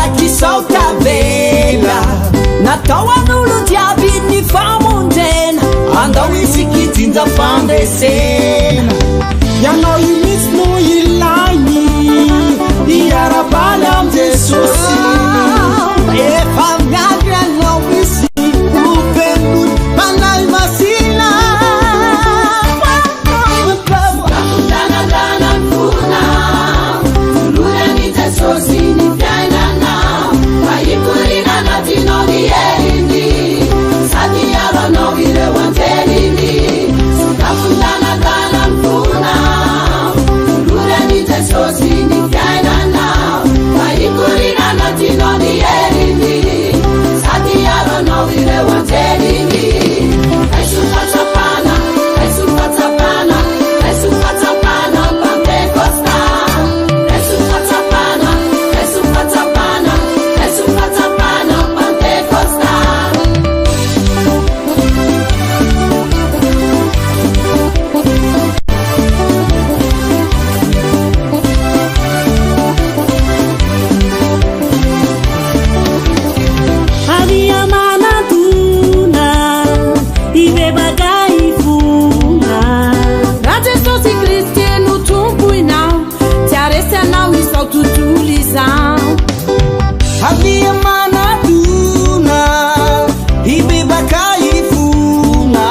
Arak'izao tavela Natao an'olo jiaby ny famonjena Andao isika hijinja fandresena Ianao io mihitsy no ilainy Hiara-baly amin'i Jesosy Efa miandry anao Izy Ho fenoy Fanahy Masina Avia manatona, hibebaka hifona. Raha Jesosy Kristy no tompoinao, tsy haharesy anao izao tontolo izao. Avia manatona, hibebaka hifona.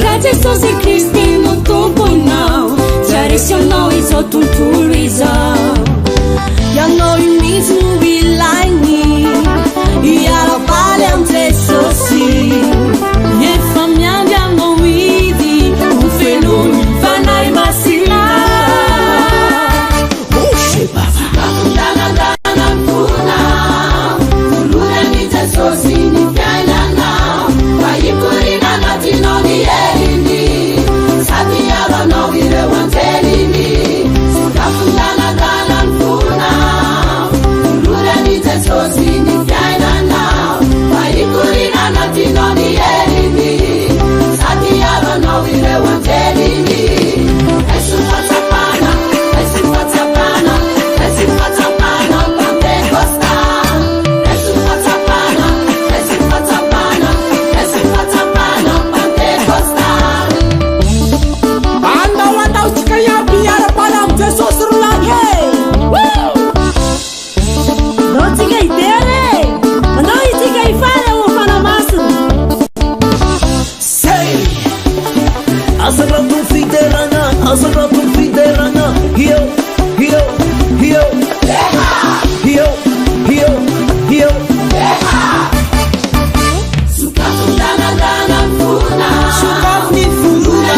Raha Jesosy Kristy no tompoinao, tsy haharesy anao izao tontolo izao. Ianao io mihitsy no ilainy Hiara-baly amin'i Jesosy Efa miandry anao Izy, ho fenoy Fanahy Masina. Andao andao tsika iaby hiara-baly amin'i Jesosy ry lahy e! Woo! Andao tsika hidera e! Andao isika hifaly ao amin'ny Fanahy Masina. Say! Asandrato ny fiderana, asandrato ny fiderana, io, io, io, io, io, io. Sokafy ny fona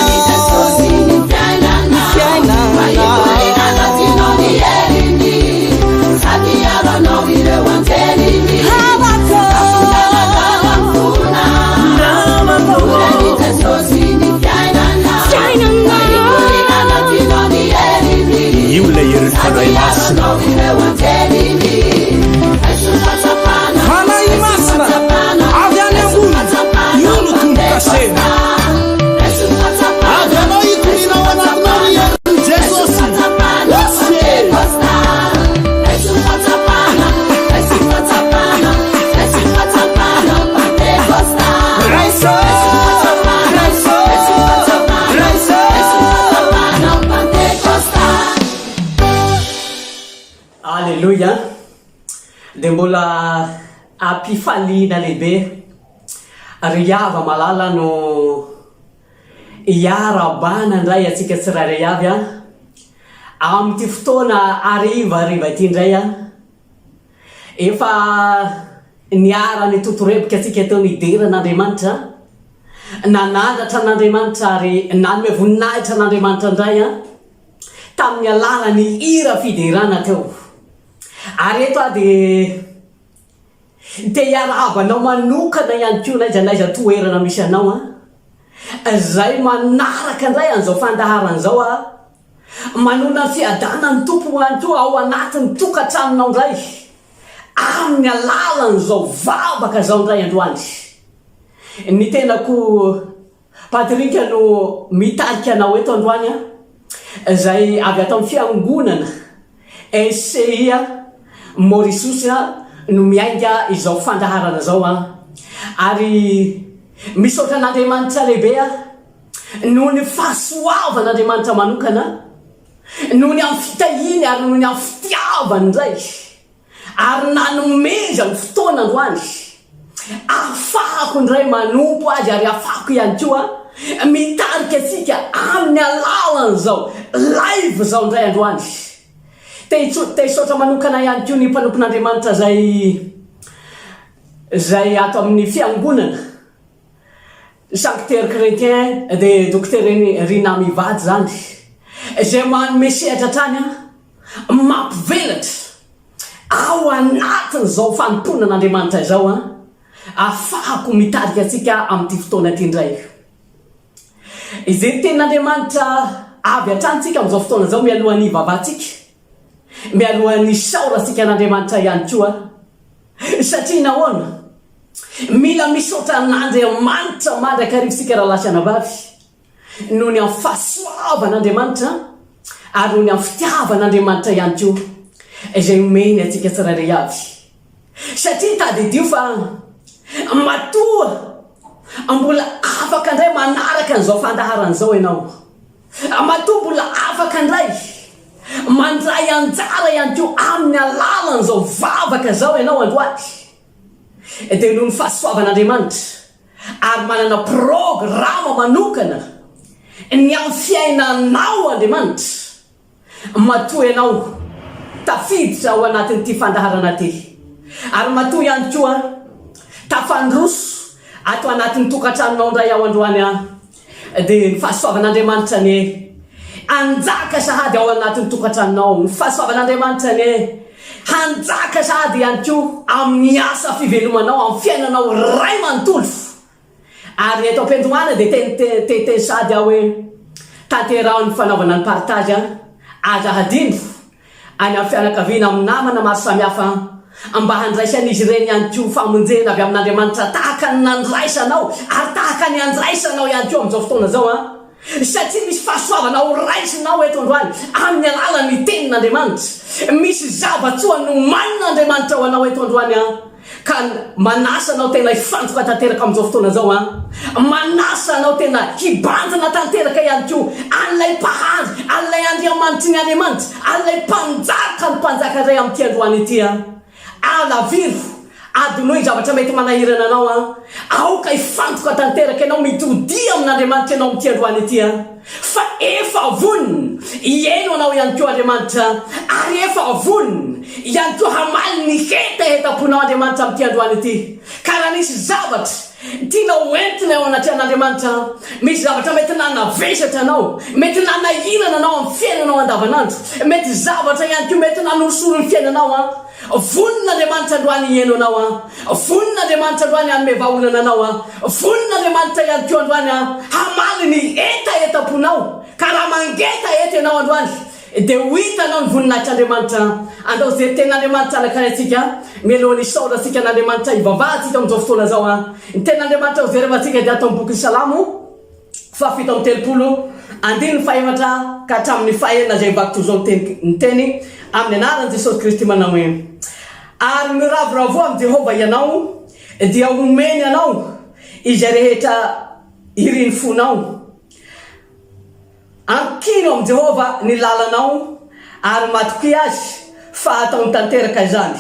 Ny fiainana Io ilay herin'ny Fanahy Masina. Fanahy Masina avy any ambony Io no tombo-kasena Avy anao hitoriana ao anatinao ny herin'i Jesosy Osy e! Raiso, raiso, raiso. Aleloia! Dia mbola am-pifaliana lehibe ry hava-malala no hiarahabana indray antsika tsirairay avy an, amin'ity fotoana harivariva ity indray an. Efa niara-nitotorebika antsika teo nidera an'Andriamanitra, nanandratra an'Andriamanitra ary nanome voninahitra an'Andriamanitra indray an, tamin'ny alalan'ny hira fiderana teo. Ary eto aho dia te hiarahaba anao manokana ihany koa n'aiza n'aiza toerana misy anao an, izay manaraka indray an'izao fandaharana izao an, manona ny fiadanan'ny Tompo ihany koa ao anatin'ny tokantranonao indray amin'ny alalan'izao vavaka izao indray androany. Ny tenako Patrick no mitarika anao eto androany an, izay avy ato amin'ny fiangonana SCI Mauritius. no miainga izao fandaharana izao an! Ary misaotra an'Andriamanitra lehibe aho noho ny fahasoavan'Andriamanitra manokana, noho ny amin'ny fitahiany ary noho ny amin'ny fitiavany indray ary nanomezany fotoana androany ahafahako indray manompo Azy ary ahafahako ihany koa mitarika antsika amin'ny alalan'izao live izao indray androany. Te hisaotra manokana ihany koa ny mpanompon'Andriamanitra izay izay ato amin'ny fiangonana Sanctuaire Chrétien dia Dokotera Rina mivady izany izay manome sehatra hatrany mampivelatra ao anatin'izao fanompoana an'Andriamanitra izao ahafahako mitarika antsika amin'ity fotoana ity indray. Izay tenin'Andriamanitra avy hatrany tsika amin'izao fotoana izao mialohan'ny hivavahantsika, mialohan'ny hisaorantsika an'Andriamanitra ihany koa. Satria nahoana? Mila misaotra an'Andriamanitra mandrakariva isika rahalahy sy anabavy, noho ny amin'ny fahasoavan'Andriamanitra ary noho ny amin'ny fitiavan'Andriamanitra ihany koa izay omeny antsika tsirairay avy. Satria tadidio fa matoa mbola afaka indray manaraka an'izao fandaharana izao ianao, matoa mbola afaka indray mandray anjara ihany koa amin'ny alalan'izao vavaka izao ianao androany, dia noho ny fahasoavan'Andriamanitra ary manana programa manokana ny amin'ny fiainanao Andriamanitra. Matoa ianao tafiditra ao anatin'ity fandaharana ity, ary matoa ihany koa tafandroso ato anatin'ny tokantranonao indray aho androany an, dia ny fahasoavan'Andriamanitra anie hanjaka sahady ao anatin'ny tokantranonao, ny fahasoavan'Andriamanitra anie hanjaka sahady ihany koa amin'ny asa fivelomanao, amin'ny fiainanao iray manontolo. Ary eto am-piandohana dia teny te hiteny sahady aho hoe tanteraho ny fanaovana ny partage an! Aza hadino any amin'ny fianakaviana amin'ny namana maro samihafa mba handraisan'izy ireny ihany koa famonjena avy amin'Andriamanitra tahaka ny nandraisanao ary tahaka ny andraisanao ihany koa amin'izao fotoana izao an! Satria misy fahasoavana ho raisinao eto androany amin'ny alalan'ny tenin'Andriamanitra. Misy zava-tsoa nomanin'Andriamanitra ho anao eto androany an! Ka manasa anao tena hifantoka tanteraka amin'izao fotoana izao an! Manasa anao tena hibanjina tanteraka ihany koa an'ilay Mpahary, an'ilay Andriamanitry ny Andriamanitra, an'ilay Mpanjaka ny Mpanjaka indray amin'ity androany ity an! Alaviro, adinoy ny zavatra mety manahirana anao an! Aoka hifantoka tanteraka ianao, mitodia amin'Andriamanitra ianao amin'ity androany ity an! Fa efa vonona hihaino anao ihany koa Andriamanitra, ary efa vonona ihany koa hamaly ny hetahetam-ponao Andriamanitra amin'ity androany ity. Ka raha nisy zavatra tianao hoentina eo anatrehan'Andriamanitra, misy zavatra mety nanavesatra anao, mety nanahirana anao amin'ny fiainanao andavanandro, mety zavatra ihany koa mety nanorosoro ny fiainanao an, Vonona Andriamanitra androany hihaino anao an! Vonona Andriamanitra androany hanome vahaolana anao an! Vonona Andriamanitra ihany koa androany an! Hamaly ny hetahetam-ponao! Ka raha mangetaheta ianao androany dia ho hitanao ny voninahitr'Andriamanitra an! Andao hijery tenin'Andriamanitra anankiray antsika mialohan'ny hisaorantsika an'Andriamanitra hivavahantsika amin'izao fotoana izao an! Ny tenin'Andriamanitra hojerevantsika dia ato amin'ny bokin'ny Salamo. Fahafito amby 30, andininy fahefatra ka hatramin'ny fahenina izay mivaky toy izao ny teny ny teny amin'ny anaran'i Jesosy Kristy manao hoe, Ary miravoravoa amin'i Jehovah ianao, dia homeny anao izay rehetra irin'ny fonao. Ankino amin'i Jehovah ny lalanao, ary matokia azy fa hataony tanteraka izany.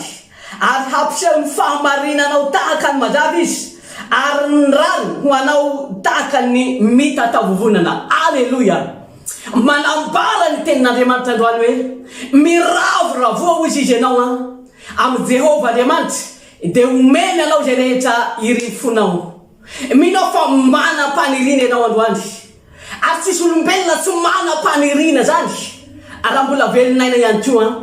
Ary hampiseho ny fahamarinanao tahaka ny mazava izy, ary ny rariny ho anao tahaka ny mitatavovonana. Aleloia! Manambara ny Tenin'Andriamanitra androany hoe, Miravoravoa, hoy izy ianao, an, amin'i Jehovah Andriamanitra, dia homeny anao izay rehetra irin'ny fonao. Mino aho fa manam-paniriana ianao androany. Ary tsisy olombelona tsy manam-paniriana zany raha mbola velon'aina ihany koa an.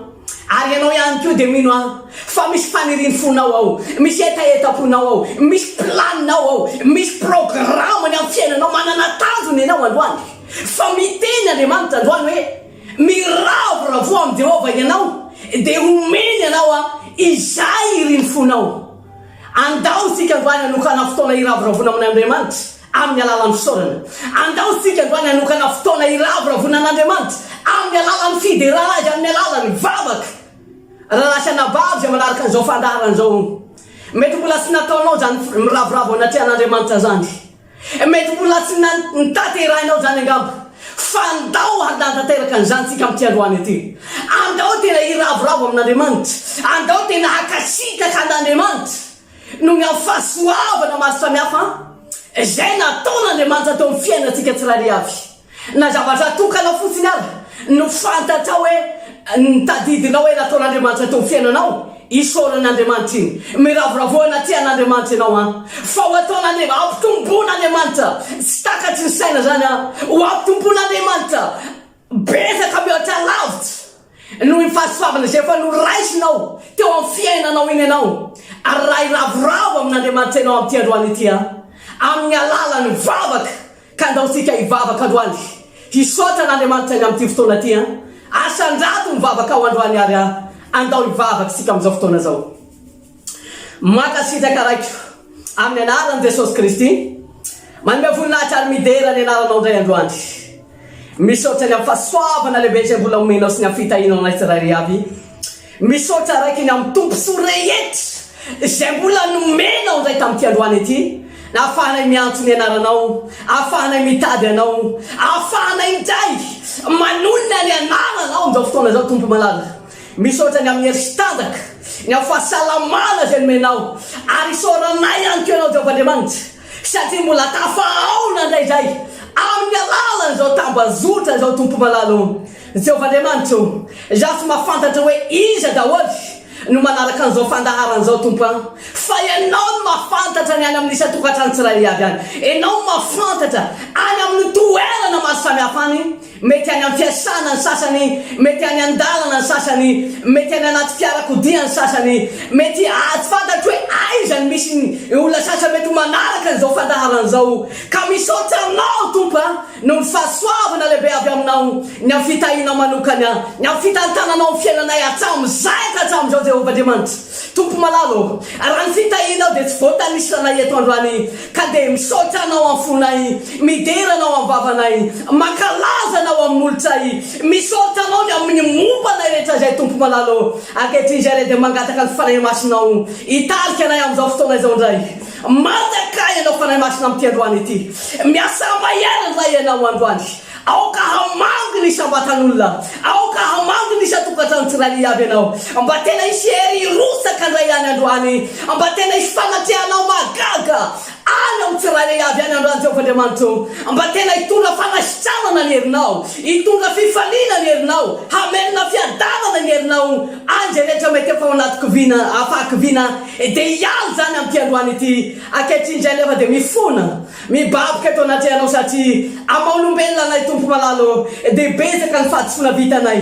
Ary ianao ihany koa dia mino aho fa misy fanirian'ny fonao ao, misy hetahetam-ponao ao, misy planinao ao, misy programany amin'ny fiainanao, manana tanjona ianao androany. Fa miteny Andriamanitra androany hoe miravoravoa amin'i Jehovah ianao dia homeny anao izay irin'ny fonao. Andao isika androany hanokana fotoana hiravoravoana amin'Andriamanitra amin'ny alalan'ny fisaorana. Andao isika androany hanokana fotoana hiravoravoana an'Andriamanitra amin'ny alalan'ny fiderana Azy, amin'ny alalan'ny vavaka. Rahalahy sy anabavy izay manaraka an'izao fandaharana izao, mety mbola tsy nataonao izany miravoravo anatrehan'Andriamanitra izany. Mety mbola tsy notanterahinao izany angamba. Fa andao hanatanteraka an'izany isika amin'ity androany ity. Andao tena hiravoravo amin'Andriamanitra. Andao tena hankasitraka an'Andriamanitra noho ny amin'ny fahasoavana maro samihafa izay nataon'Andriamanitra teo amin'ny fiainantsika tsirairay avy. Na zavatra tokana fotsiny ary no fantatrao hoe notadidinao hoe nataon'Andriamanitra teo amin'ny fiainanao, isaorana Andriamanitra iny. Miravoravoa anatrehan'Andriamanitra ianao an! Fa ho ataon'Andriamanitra, hampitomboan'Andriamanitra, tsy takatry ny saina izany an! Ho hampitomboan'Andriamanitra betsaka mihoatra lavitra noho iny fahasoavana izay efa noraisinao teo amin'ny fiainanao iny ianao. Ary raha hiravoravo amin'Andriamanitra ianao amin'ity androany ity an, amin'ny alalan'ny vavaka, Ka andao isika hivavaka androany. Hisaotra an'Andriamanitra ny amin'ity fotoana ity an. Asandrato ny vavakao androany ary an. Andao hivavaka isika amin'izao fotoana izao. Mankasitraka Raiko, amin'ny anaran'i Jesosy Kristy. Manome voninahitra ary midera ny anaranao indray androany. Misaotra ny amin'ny fahasoavana lehibe izay mbola omenao sy ny amin'ny fitahianao anay tsirairay avy. Misaotra Raiko ny amin'ny tombontsoa rehetra izay mbola nomenao indray tamin'ity androany ity, ahafahanay miantso ny anaranao, ahafahanay mitady Anao, ahafahanay indray manonona ny anaranao amin'izao fotoana izao Tompo malala. Misaotra ny amin'ny hery sy tanjaka, ny amin'ny fahasalamana izay nomenao, ary isaoranay ihany koa Ianao Jehovah Andriamanitra satria mbola tafahaona indray izay amin'ny alalan'izao tambazotra izao Tompo malala o. Jehovah Andriamanitra ô, izaho tsy mahafantatra hoe iza daholo no manaraka an'izao fandaharana izao, Tompo a! Fa Ianao no mahafantatra ny any amin'ny isan-tokantrano tsirairay avy any. Ianao no mahafantatra any amin'ny toerana maro samihafa any. Mety any amin'ny fiasana ny sasany, mety any an-dalana ny sasany, mety any anaty fiarakodia ny sasany, mety tsy fantatro hoe aiza no misy ny olona sasany mety ho manaraka an'izao fandaharana izao. Ka misaotra Anao, Tompo a! Noho ny fahasoavana lehibe avy aminao, ny amin'ny fitahianao manokana, ny amin'ny fitantananao ny fiainanay hatramin'izay ka hatramin'izao, Jehovah Andriamanitra, Tompo malala ô, raha ny fitahianao dia tsy voatanisanay eto androany, ka dia misaotra Anao amin'ny fonay, midera Anao amin'ny vavanay, mankalaza Anao amin'ny molotray, misaotra Anao ny amin'ny momba anay rehetra izay, Tompo malala ô. Ankehitriny izay re dia mangataka ny Fanahy Masinao hitarika anay amin'izao fotoana izao indray. Manjakà Ianao Fanahy Masina amin'ity androany ity. Miasà mahery indray Ianao androany. Aoka hamangy ny isam-batan'olona. Aoka hamangy ny isan-tokantrano tsirairay avy Ianao. Mba tena hisy hery hirotsaka indray ihany androany. Mba tena hisy fanatrehanao mahagaga any amin'ny tsirairay avy any androany Jehovah Andriamanitra o. Mba tena hitondra fanasitranana ny herinao. Hitondra fifaliana ny herinao. Hamelona fiadanana ny herinao. Any izay rehetra mety efa ao anaty kiviana, fahakiviana. Dia hiala izany amin'ity androany ity. Ankehitriny indray anefa dia mifona, mibaboka eto anatrehanao satria amin'ny olombelona anay Tompo malala ô, dia betsaka ny fahadisoana vitanay,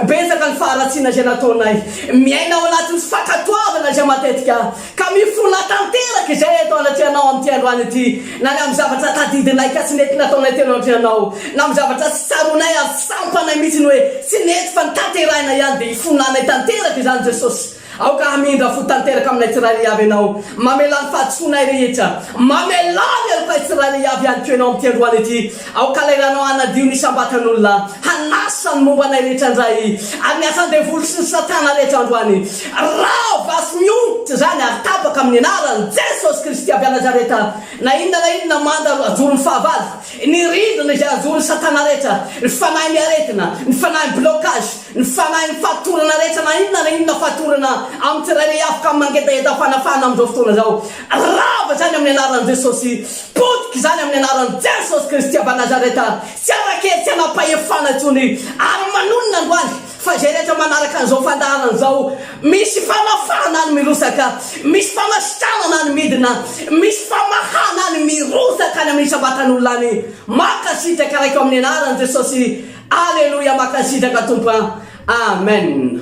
betsaka ny faharatsiana izay nataonay, miaina ao anatin'ny tsy fankatoavana izay matetika, ka mifona tanteraka izay eto anatrehanao amin'ity androany ity, na ny amin'ny zavatra tadidinay ka tsy nety nataonay teo anatrehanao, na amin'ny zavatra tsy tsaroanay ary tsy tsampanay mihitsy ny hoe tsy nety fa notanterahina ihany dia ifonanay tanteraka izany Jesosy. Aoka hamindra fo tanteraka aminay tsirairay avy Ianao. Mamelà ny fahadisoanay rehetra. Mamelà ny helokay tsirairay avy ihany koa Ianao amin'ity androany ity. Aoka haleranao hanadio ny isam-batan'olona, hanasa ny momba anay rehetra indray, ary ny asan-devoly sy ny satana rehetra androany. Rava sy miongotra izany ary tapaka amin'ny anaran'i Jesosy Kristy avy Nazareta. Na inona na inona manda ajoron'ny fahavalo, ny rindrina izay ajoron'ny satana rehetra, ny fanahin'ny aretina, ny fanahin'ny blocage, Ny fanahin'ny fatorana rehetra na inona na inona fatorana amin'ny tsirairay avy ka mangetaheta fanafahana amin'izao fotoana izao. Rava izany amin'ny anaran'i Jesosy. Potika izany amin'ny anaran'i Jesosy Kristy avy any Nazareta. Tsy ara-kery, tsy hanam-pahefana intsony. Ary manonona androany fa izay rehetra manaraka an'izao fandaharana izao, misy fanafahana any mirotsaka, misy fanasitranana any midina, misy famahana any mirotsaka any amin'ny isam-batan'olona any. Mankasitraka Raiko amin'ny anaran'i Jesosy. Aleloia mankasitraka Tompo a Amen.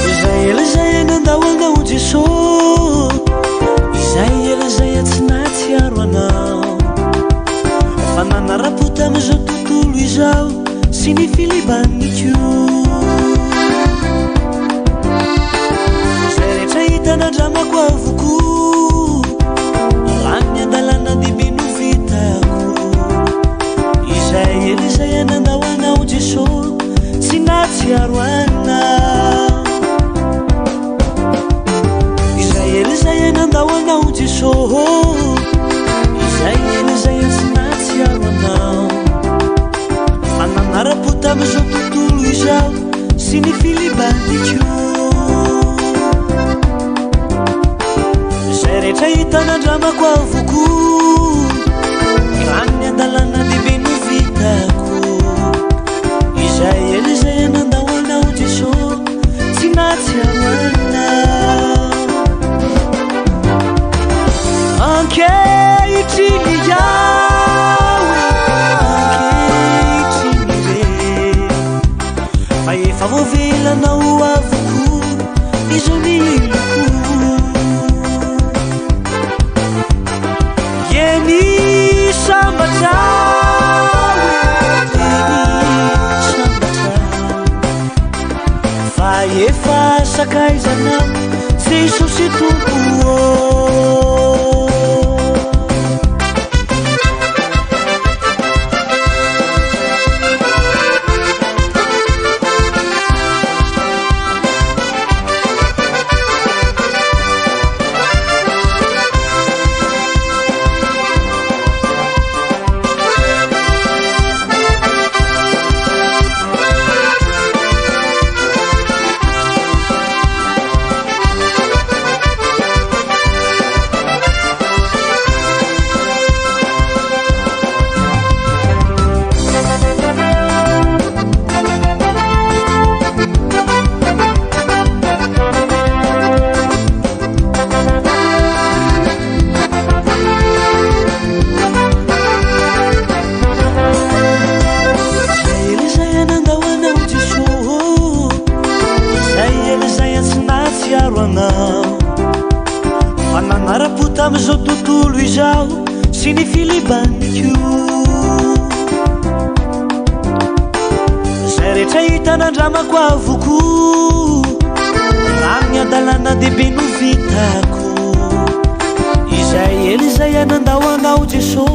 Izay ela izay nandao anao Jeso Izay ela izay tsy nahatsiaro anao Fa nanara-po tamin'izao tontolo izao sy ny filiban'ny koa. nandramako avokoa Raha ny andalana dehibe no vitako Izay ela izay aho nandao anao Jeso Tsy nahatsiaro anao Izay ela izay aho nandao anao Jeso Izay ela izay aho tsy nahatsiaro anao Fa nanara-po tamin'izao tontolo izao Sy ny filibandiko Izay rehetra hita nandramako avokoa Raha ny andalana lehibe no vitako Izay ela izay nandao anao Jeso Tsy nahatsiaro anao Ankehitriny iaho e Ankehitriny re Fa efa voavelanao avokoa Izao ny heloko Eny sambatra aho e Eny sambatra Fa efa sakaizanao Jesosy Tompo ô. Izay ela izay aho nandao anao Jeso Izay ela izay aho tsy nahatsiaro anao Fa nanara-po tamin'izao tontolo izao Sy ny filibaniko Izay rehetra hita nandramako avokoa Raha ny hadalana dehibe no vitako Izay ela izay aho nandao anao Jeso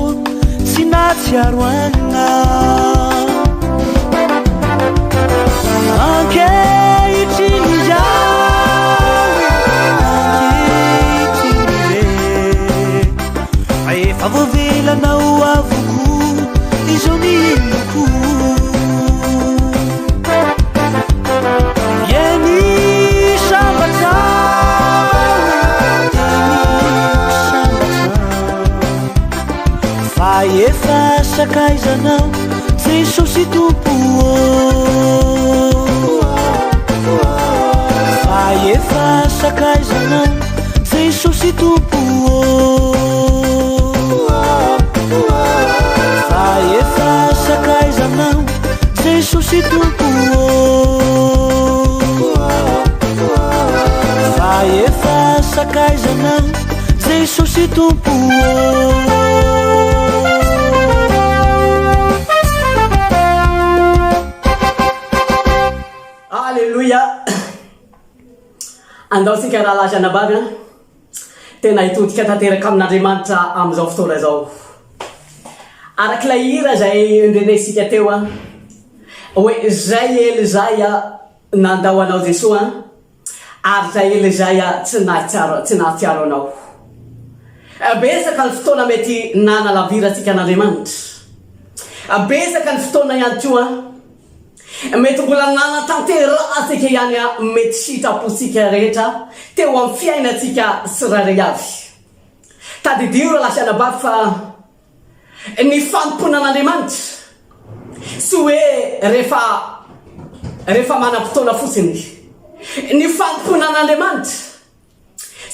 Tsy nahatsiaro anao Ankehitriny iaho e Ankehitriny re Fa efa voavelanao avokoa Izao ny heloko Eny sambatra aho e Eny sambatra Fa efa sakaizanao Jesosy Tompo ô Fa efa sakaizanao Jesosy Tompo ô Fa efa sakaizanao Jesosy Tompo ô Fa efa sakaizanao Jesosy Tompo ô. Aleloia! Andao isika rahalahy sy anabavy an, tena hitodika tanteraka amin'Andriamanitra amin'izao fotoana izao. Araka ilay hira izay nrenesika teo an, hoe zay ela izay nandao anao Jesoa an, Ary zay ela izay aho tsy nahatsiaro tsy nahatsiaro anao. Betsaka ny fotoana mety nanalavirantsika an'Andriamanitra. Betsaka ny fotoana ihany koa mety mbola nanatanterahantsika ihany mety sitrapontsika rehetra teo amin'ny fiainantsika tsirairay avy. Tadidio rahalahy sy anabavy fa Ny fanompoana an'Andriamanitra tsy hoe rehefa rehefa manam-potoana fotsiny. Ny fanompoana an'Andriamanitra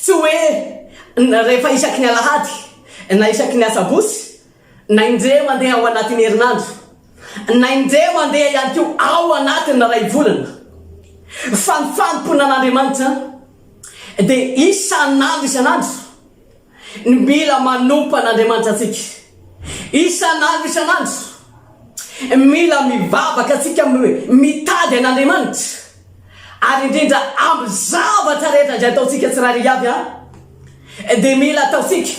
tsy hoe rehefa isaky ny alahady na isaky ny asabotsy na indray mandeha ao anatin'ny herinandro na indray mandeha ihany koa ao anatin'ny iray volana. Fa ny fanompoana an'Andriamanitra dia isan'andro isan'andro. Ny mila manompo an'Andriamanitra antsika. Isan'andro isan'andro. Mila mivavaka antsika mitady an'Andriamanitra. Ary indrindra amin'ny zavatra rehetra izay ataontsika tsirairay avy dia mila ataontsika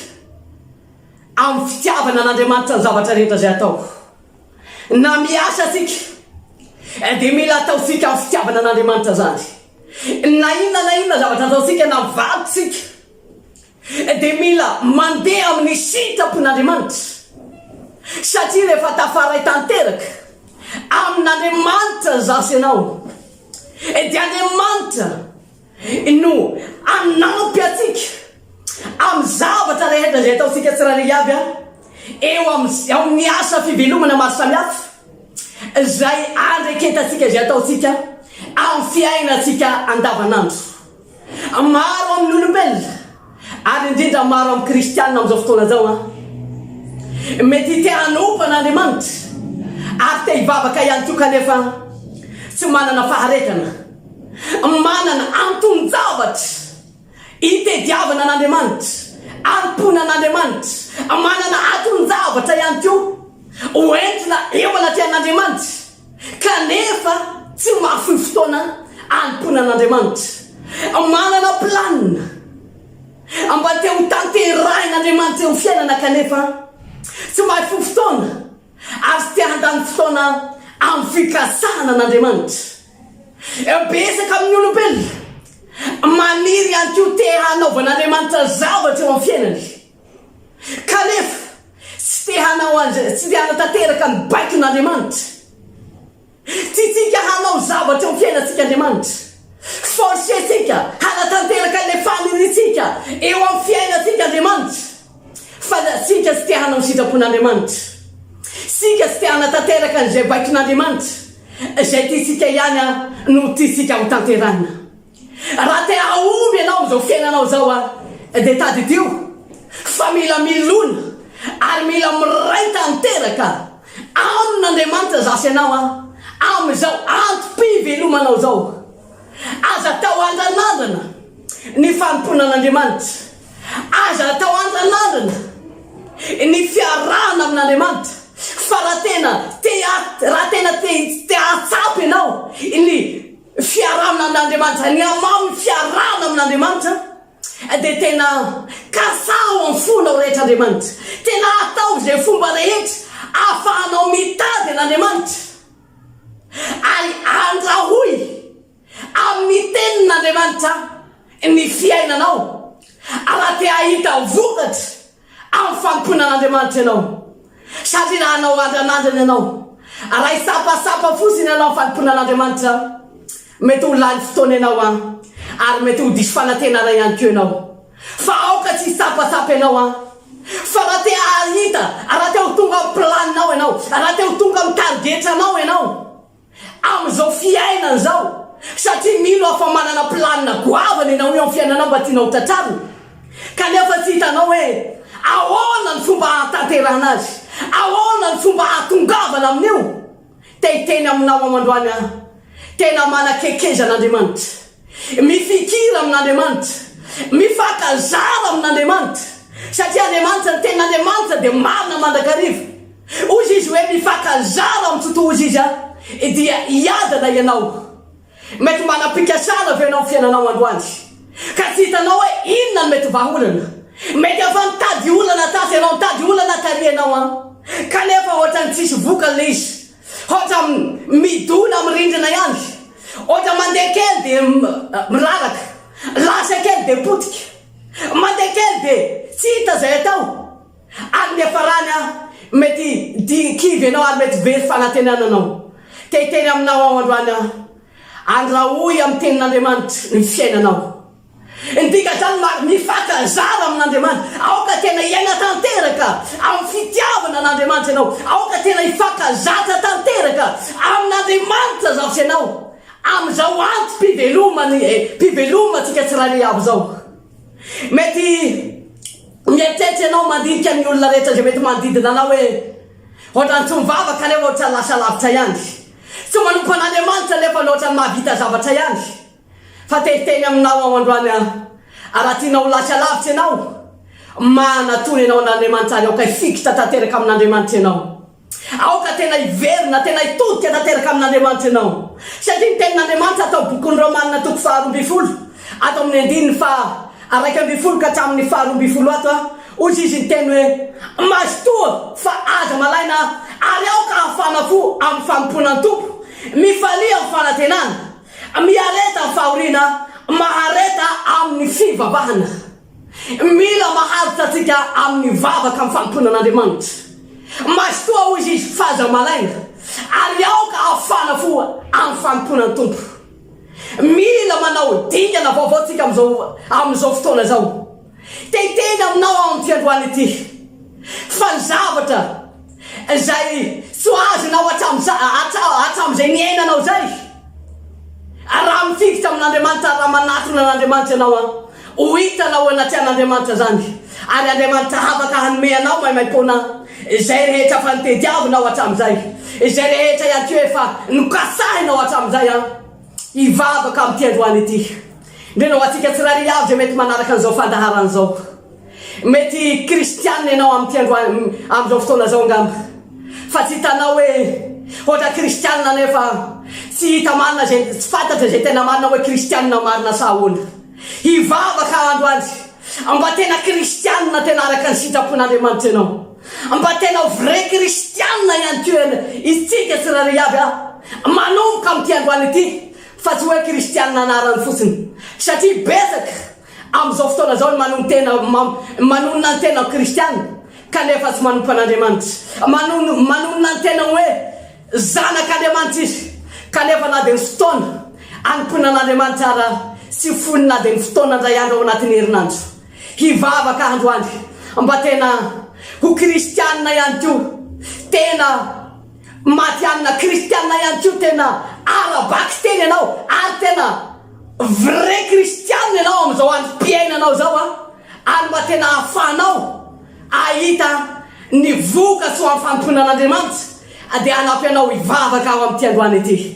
amin'ny fitiavana an'Andriamanitra ny zavatra rehetra izay atao. Na miasa isika dia mila ataontsika amin'ny fitiavana an'Andriamanitra izany. Na inona na inona zavatra ataontsika na mivarotra isika dia mila mandeha amin'ny sitrapon'Andriamanitra satria rehefa tafaray tanteraka amin'Andriamanitra izaho sy ianao dia Andriamanitra no hanampy antsika amin'ny zavatra rehetra izay ataontsika tsirairay avy eo amin'ny asa fivelomana maro samihafa izay andraiketantsika izay ataontsika amin'ny fiainantsika andavanandro. Maro amin'ny olombelona, ary indrindra maro amin'ny kristiana amin'izao fotoana izao an, mety te hanompo an'Andriamanitra ary te hivavaka ihany koa kanefa tsy manana faharetana, manana anton-javatra itediavana an'Andriamanitra, anompoana an'Andriamanitra, manana anton-javatra ihany koa hoentina eo anatrehan'Andriamanitra. Kanefa tsy mahafoy fotoana hanompoana an'Andriamanitra. Manana planina mba te ho tanterahin'Andriamanitra eo amin'ny fiainana kanefa tsy mahafoy fotoana ary tsy te handany fotoana amin'ny fikasana an'Andriamanitra. Betsaka amin'ny olombelona maniry ihany koa te hanaovan'Andriamanitra zavatra eo amin'ny fiainany. Kanefa tsy te hanao an'izay, tsy te hanatanteraka ny baikon'Andriamanitra. Tiantsika hanao zavatra eo amin'ny fiainantsika Andriamanitra. Forcer-tsika hanatanteraka ilay faniriantsika eo amin'ny fiainantsika Andriamanitra. Fa tsika tsy te hanao ny sitrapon'Andriamanitra. Tsika tsy te hanatanteraka an'izay baikon'Andriamanitra. Izay tiantsika ihany no tiantsika hotanterahina. Raha te hahomby ianao amin'izao fiainanao izao dia tadidio fa mila milona ary mila miray tanteraka amin'Andriamanitra izaho sy ianao amin'izao antom-pivelomanao izao. Aza atao andranandrana ny fanompoana an'Andriamanitra. Aza atao andranandrana ny fiarahana amin'Andriamanitra fa raha tena te raha tena te hahatsapa ianao ny Fiarahana amin'Andriamanitra, ny hamao ny fiarahana amin'Andriamanitra dia tena kasaho amin'ny fonao rehetra Andriamanitra. Tena ataovy izay fomba rehetra ahafahanao mitady an'Andriamanitra. Ary andrahoy amin'ny tenin'Andriamanitra ny fiainanao raha te hahita vokatra Amin'ny fanompoana an'Andriamanitra ianao. Satria raha hanao andranandrana ianao, raha hisampasapa fotsiny ianao amin'ny fanompoana an'Andriamanitra, mety ho lany fotoana ianao an, ary mety ho diso fanantenana ihany koa ianao. Fa aoka tsy hisampasapa ianao an. Fa raha te hahita, raha te ho tonga amin'ny planinao ianao, raha te ho tonga amin'ny tarigetranao ianao, amin'izao fiainana izao satria mino aho fa manana planina goavana ianao eo amin'ny fiainanao mba tianao ho tratrarina kanefa tsy hitanao hoe ahoana ny fomba hahatanterahana azy, ahoana ny fomba hahatongavana amin'io. Te hiteny aminao aho androany aho, tena manakekezana Andriamanitra, mifikira amin'Andriamanitra, mifankazara amin'Andriamanitra satria Andriamanitra, ny tenin'Andriamanitra dia marina mandrakariva. Hozy izy hoe mifankazara amin'ny Tsitoha hozy izy a, dia hiadana ianao. Mety manam-pikasana ve ianao amin'ny fiainanao androany ka tsy hitanao hoe inona no mety vahaolana? Mety efa nitady olana tatsy ianao, nitady olana tary ianao an, kanefa ohatran'ny tsisy vokany ilay izy. Ohatra midona amin'ny rindrina ihany, ohatra mandeha kely dia miraraka, lasa kely dia potika, mandeha kely dia tsy hita izay atao. Ary ny hiafarany an, mety di kivy ianao ary mety very fanantenana anao. Te hiteny aminao aho androany an, andrahoy amin'ny tenin'Andriamanitra ny fiainanao. Ny dikan'izany ma, mifankazara amin'Andriamanitra. Aoka tena hiaina tanteraka amin'ny fitiavana an'Andriamanitra ianao. Aoka tena hifankazatra tanteraka amin'Andriamanitra zaho sy ianao. Amin'izao antom-pivelomany, pivelomantsika tsirairay avy izao. Mety mieritreritra ianao mandinika ny olona rehetra izay mety manodidina anao hoe, Ohatran'ny tsy mivavaka nefa ohatran'ny lasa lavitra ihany. Tsy manompo an'Andriamanitra nefa ohatran'ny mahavita zavatra ihany. Fa te hiteny aminao aho androany aho, raha tianao ho lasa lavitra ianao, manatona ianao an'Andriamanitra ary aoka hifikitra tanteraka amin'Andriamanitra ianao. Aoka tena hiverina, tena hitodika tanteraka amin'Andriamanitra ianao. Satria ny tenin'Andriamanitra ato amin'ny bokin'ny Romana toko faha-12, ato amin'ny andininy faha 11 ka hatramin'ny faha 12 ato, hoy izy niteny hoe, Mazotoa fa aza malaina ary aoka hafana fo amin'ny fanompoana ny Tompo, mifalia amin'ny fanantenana, miareta amin'ny fahoriana, mahareta amin'ny fivavahana. Mila maharitra antsika amin'ny vavaka amin'ny fanompoana an'Andriamanitra. Mazotoa hoy izy fa aza malaina, ary aoka hafana fo amin'ny fanompoana ny Tompo. Mila manao dingana vaovao tsika amin'izao amin'izao fotoana izao. Te hiteny aminao aho amin'ity androany ity fa ny zavatra izay tsy ho azonao hatramin'izay hatramin'izay niainanao izay, raha mifikitra amin'Andriamanitra ary raha manatona an'Andriamanitra ianao an, ho hitanao eo anatrehan'Andriamanitra izany, ary Andriamanitra afaka hanome anao maimaimpoana izay rehetra efa notediavinao hatramin'izay, izay rehetra ihany koa efa nokasahinao hatramin'izay an. Hivavaka amin'ity androany ity. Indrindra ho antsika tsirairay avy izay mety manaraka an'izao fandaharana izao. Mety kristianina ianao amin'ity androany, amin'izao fotoana izao angamba. Fa tsy hitanao hoe ohatra kristianina nefa tsy hita marina izay, tsy fantatra izay tena marina hoe kristianina marina sa ahoana. Hivavaka androany mba tena kristianina tena araka ny sitrapon'Andriamanitra ianao. Mba tena ho vrai kristianina ihany koa isika tsirairay avy manomboka amin'ity androany ity fa tsy hoe kristianina anarany fotsiny satria betsaka amin'izao fotoana izao ny manonon-tena manonona ny tena ho kristianina kanefa tsy manompo an'Andriamanitra. Manonona ny tena hoe zanak'Andriamanitra izy kanefa na dia ny fotoana anompoana an'Andriamanitra ara tsy foiny na dia ny fotoana indray andro ao anatin'ny herinandro. Hivavaka androany mba tena ho kristianina ihany koa, tena matihanina kristianina ihany koa, tena ara-bakiteny ianao ary tena vrai kristianina ianao amin'izao androm-piainanao izao an, ary mba tena ahafahanao ahita ny vokatsoa amin'ny fanompoana an'Andriamanitra dia hanampy anao hivavaka aho amin'ity androany ity.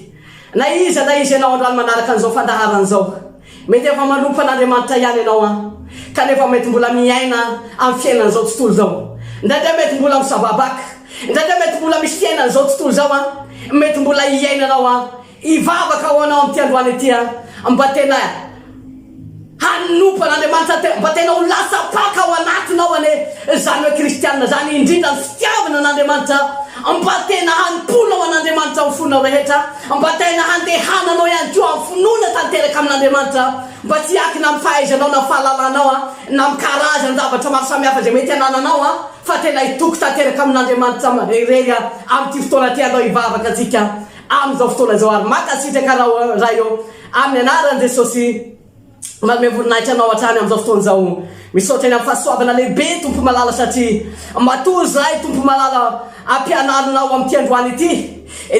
Na iza na iza ianao androany manaraka an'izao fandaharana izao, mety efa manompo an'Andriamanitra ihany ianao an, kanefa mety mbola miaina amin'ny fiainan'izao tontolo izao. Indraindray mety mbola misababaka, indraindray mety mbola misy fiainan'izao tontolo izao an, mety mbola hiainanao an. Hivavaka ho anao amin'ity androany ity aho, mba tena hanompo an'Andriamanitra te, mba tena ho latsa-paka ao anatinao anie izany hoe kristiana izany, indrindra ny fitiavana an'Andriamanitra, mba tena hanompoanao an'Andriamanitra amin'ny fonao rehetra, mba tena handehananao ihany koa amin'ny finoana tanteraka amin'Andriamanitra, mba tsy hiankina amin'ny fahaizanao na fahalalanao na amin'ny karazan-javatra maro samihafa izay mety hanananao, fa tena hitoky tanteraka amin'Andriamanitra irery amin'ity fotoana ity. Andao hivavaka antsika. Amin'izao fotoana izao ary mankasitraka anao Ray ô, amin'ny anaran'i Jesosy manome voninahitra anao hatrany amin'izao fotoana izao. Misaotra eny amin'ny fahasoavana lehibe Tompo malala satria matoa izahay Tompo malala ampianarinao amin'ity androany ity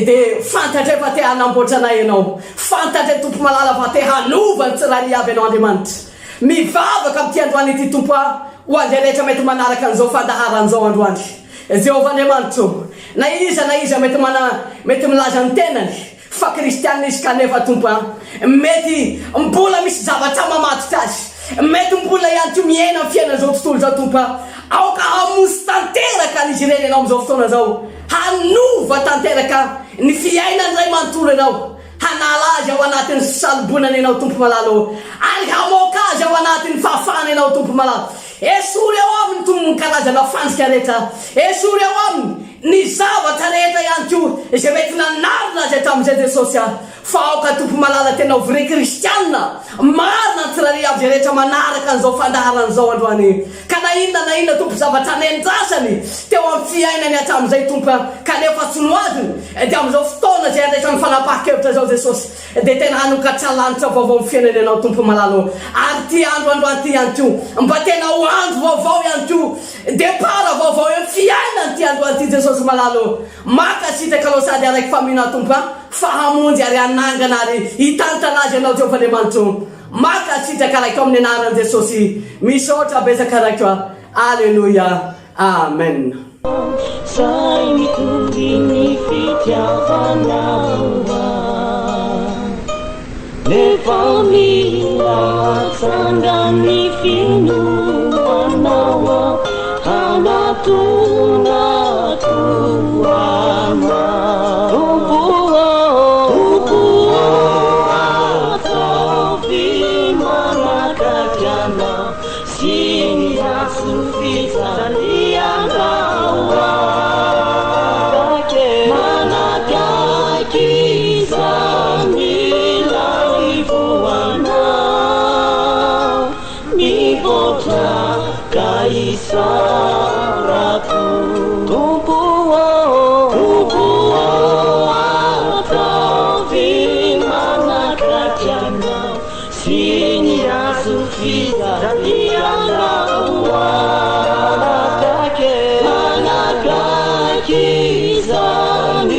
dia fantatray fa te hanamboatra anay ianao. Fantatray Tompo malala fa te hanova ny tsirairay avy ianao Andriamanitra. Mivavaka amin'ity androany ity Tompo aho ho an'izay rehetra mety manaraka an'izao fandaharana izao androany. Jehovah Andriamanitro, na iza na iza mety mana, mety milaza ny tenany fa kristiana izy kanefa Tompo a, mety mbola misy zavatra mamatotra azy, mety mbola ihany koa miaina ny fiainan'izao tontolo izao Tompo a, aoka hamonjy tanteraka an'izy ireny Ianao amin'izao fotoana izao, hanova tanteraka ny fiainany iray manontolo Ianao, hanala azy ao anatin'ny salobonana Ianao Tompo malala ô, ary hamoaka azy ao anatin'ny fahafahana Ianao Tompo malala. Esory ao aminy toy ny karazana fandrika rehetra, esory ao aminy ny zavatra rehetra ihany koa izay mety nanarina azy hatramin'izay Jesosy a! Fa aoka Tompo malala tena ho vrai kristiana marina ny tsirairay avy izay rehetra manaraka an'izao fandaharana izao androany ka na inona na inona Tompo zavatra nendrasany teo amin'ny fiainany hatramin'izay Tompo a! Kanefa tsy nohadiny dia amin'izao fotoana izay andraisany fanapahan-kevitra izao Jesosy Dia tena hanokatra lanitra vaovao ny fiainana ianao Tompo malala ô! Ary ity andro androany ity ihany koa mba tena ho andro vaovao ihany koa, départ vaovao eo fiainana ity androany ity Jesosy malala ô! Mankasitraka anao sady araiky famina Tompo a! Fa hamonjy ary hanangana ary hitantana azy ianao Jehovah Andriamanitra ô! Mankasitraka raiko amin'ny anaran'i Jesosy! Misaotra betsaka raiko a! Aleloia! Amen. Sahy mitory ny fitiavanao aho Nefa mila atsangan'ny finoanao aho Hanatona toa. Sy ny hazo fijaliana ho ahy. Manakaiky izany ilay voanao. Mivoatra ka isaorako. Tompo ô, Tompo ô, ataovy manakaiky Anao sy ny hazo fijaliana ho ahy. Manakaiky izany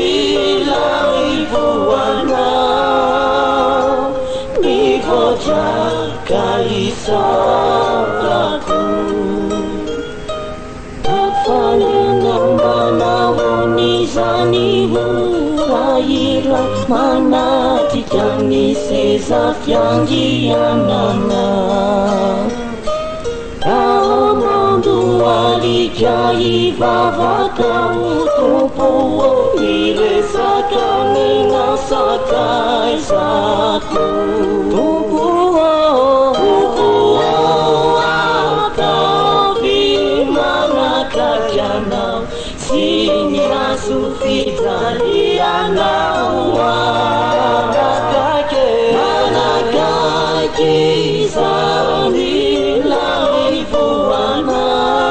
ilay voanao. Mivoatra ka isaorako. Hafaliana manao an'izany ora iray manatrika ny seza fiandrianana. Raha mandohalika hivavaka ho Tompo ô, miresaka amina sakaizako. Tompo ô, Tompo ô, ataovy manakaiky Anao sy ny hazo fijaliana ho ahy. Manakaiky izany ilay voanao,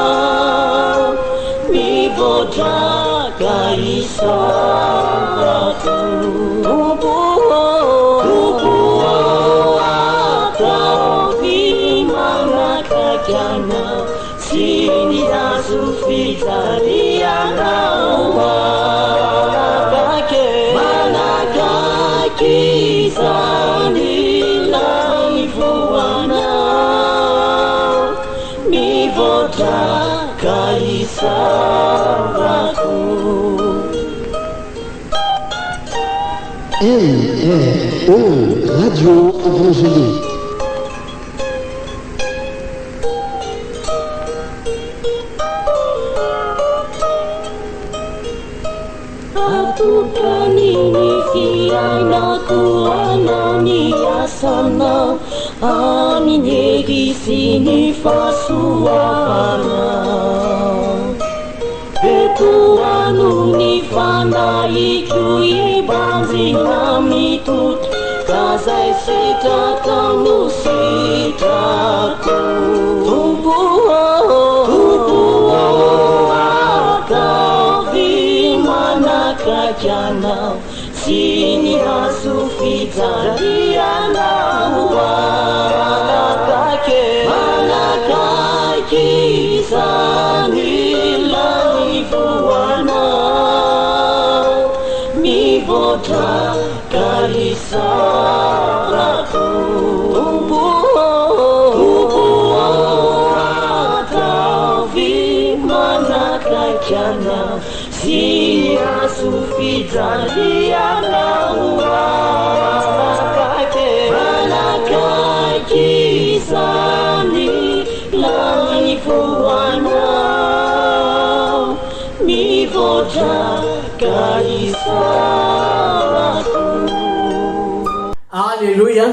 mivoatra ka isaorako. Tompo ô, Tompo ô, ataovy manakaiky Anao sy ny hazo fijaliana ho ahy. Manakaiky izany ilay voanao, mivoatra ka isaorako. RRO Radio Évangélique. Atokany ny fiainako hanao ny asanao amin'ny hery sy ny fahasoavanao. Etoano ny fanahiko hibanjina mitoto ka zay sitrakao no sitrako. Tompo ô, Tompo ô, ataovy manakaiky Anao sy ny hazo fijaliana ho ahy. Manakaiky izany ilay voanao, mivoatra ka isaorako. Tompo ô, Tompo ô, ataovy manakaiky Anao sy ny hazo fijaliana ho ahy. Manakaiky izany ilay voanao, mivoatra ka isaorako. Aleloia!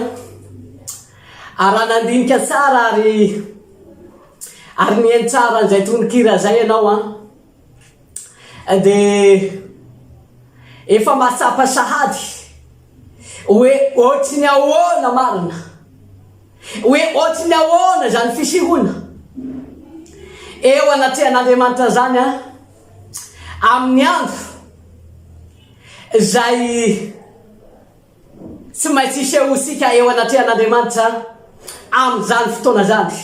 Ary raha nandinika tsara ary ary nihaino tsara an'izay tononkira izay ianao an, dia efa mahatsapa sahady hoe ohatry ny ahoana marina, hoe ohatry ny ahoana izany fisehoana eo anatrehan'Andriamanitra izany an, amin'ny andro izay Tsy maintsy hisehoantsika eo anatrehan'Andriamanitra amin'izany fotoana izany.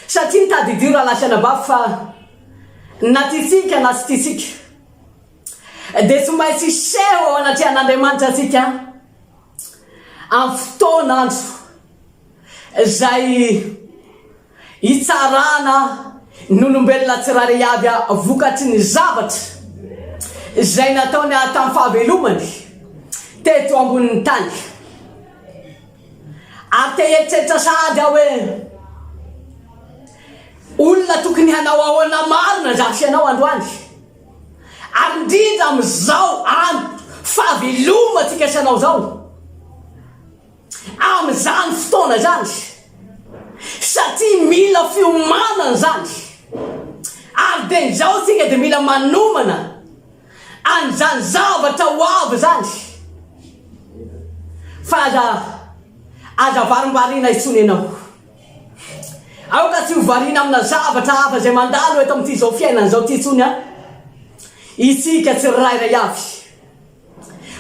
Satria tadidio rahalahy sy anabavy fa na tiantsika na tsy tiantsika dia tsy maintsy hiseho eo anatrehan'Andriamanitra isika amin'ny fotoan'andro izay Hitsarana ny olombelona tsirairay avy vokatry ny zavatra izay nataony tamin'ny fahavelomany teto ambonin'ny tany. Ary te hieritreritra sahady aho hoe, olona tokony hanao ahoana marina izaho sy ianao androany? Ary indrindra amin'izao andro fahavelomantsika sy ianao izao. Amin'izany fotoana izany, satria. Satria mila fiomanana izany. Ary dia izao isika dia mila manomana an'izany zavatra ho avy izany. Fa aza aza varimbariana intsony ianao. Aoka tsy ho variana amina zavatra hafa izay mandalo eto amin'ity izao fiainana izao ity intsony an! Isika tsirairay avy.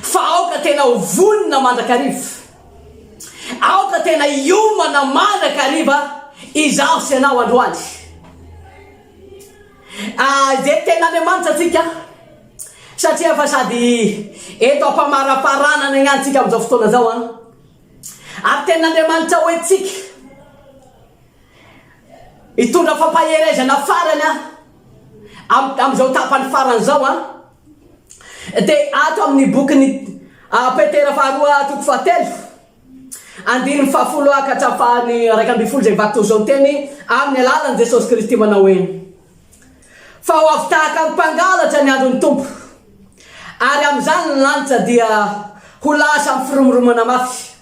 Fa aoka tena ho vonona mandrakariva. Aoka tena hiomana mandrakariva izaho sy ianao androany. Ah, izay tenin'Andriamanitra antsika satria efa sady eto am-pamaraparanana ihany tsika amin'izao fotoana izao an. Ary tenin'Andriamanitra ho antsika. Hitondra fampaherezana farany aho amin'izao tapany farany izao an. Dia ato amin'ny bokin'ny Petera faharoa toko fahatelo, andininy fahafolo ka hatramin'ny fahany 11 izay mivaky toy izao ny teny amin'ny alalan'i Jesosy Kristy manao hoe, Fa ho avy tahaka ny mpangalatra ny andron'ny Tompo, ary amin'izany ny lanitra dia ho lasa amin'ny firomoromana mafy,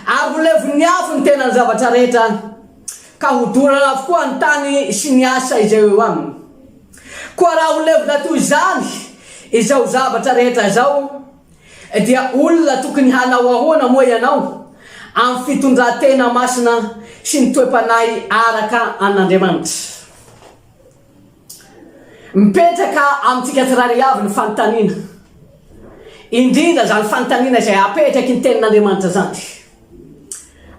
ary ho levon'ny afo ny tenan'ny zavatra rehetra, ka hodorana avokoa ny tany sy ny asa izay eo aminy. Koa raha ho levona toy izany izao zavatra rehetra izao, dia olona tokony hanao ahoana moa ianao amin'ny fitondran-tena masina sy ny toe-panahy araka an'Andriamanitra? Mipetraka amintsika tsirairay avy ny fanontaniana, indrindra izany fanontaniana izay apetraky ny Tenin'Andriamanitra izany.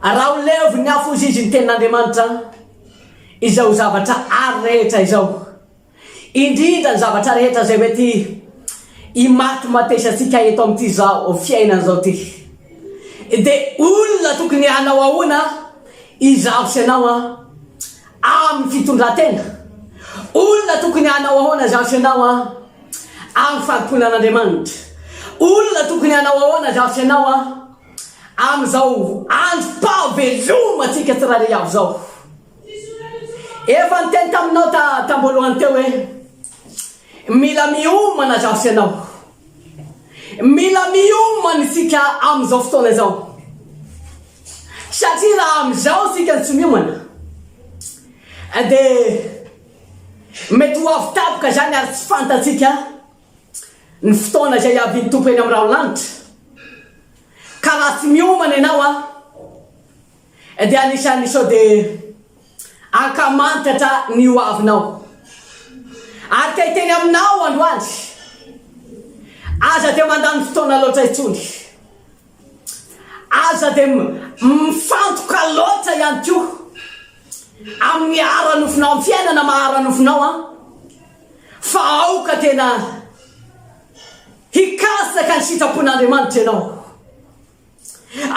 Raha ho levon'ny afo hozy izy ny Tenin'Andriamanitra, izao zavatra ary rehetra izao, indrindra ny zavatra rehetra izay mety imatimatesantsika eto amin'ity izao fiainana izao ity, dia olona tokony hanao ahoana izaho sy ianao an? Amin'ny fitondran-tena. Olona tokony hanao ahoana izaho sy ianao an? Amin'ny fanompoana an'Andriamanitra. Olona tokony hanao ahoana izaho sy ianao an? Amin'izao androm-pahavelomantsika tsirairay avy izao. Efa niteny taminao ta tamboalohany teo hoe mila miomana izaho sy ianao. Mila miomana isika amin'izao fotoana izao. Satria raha amin'izao isika no tsy miomana dia mety ho avy tampoka izany ary tsy fantatsika ny fotoana izay hiavian'ny Tompo eny amin'ny rahon-lanitra. Ka raha tsy miomana ianao an, dia anisan'ny sao dia ankamantatra ny ho avinao. Ary te hiteny aminao androany, aza dia mandany fotoana loatra intsony. Aza dia mifantoka loatra ihany koa amin'ny ara-nofonao, amin'ny fiainana maha ara-nofonao an, fa aoka tena hikatsaka ny sitrapon'Andriamanitra ianao.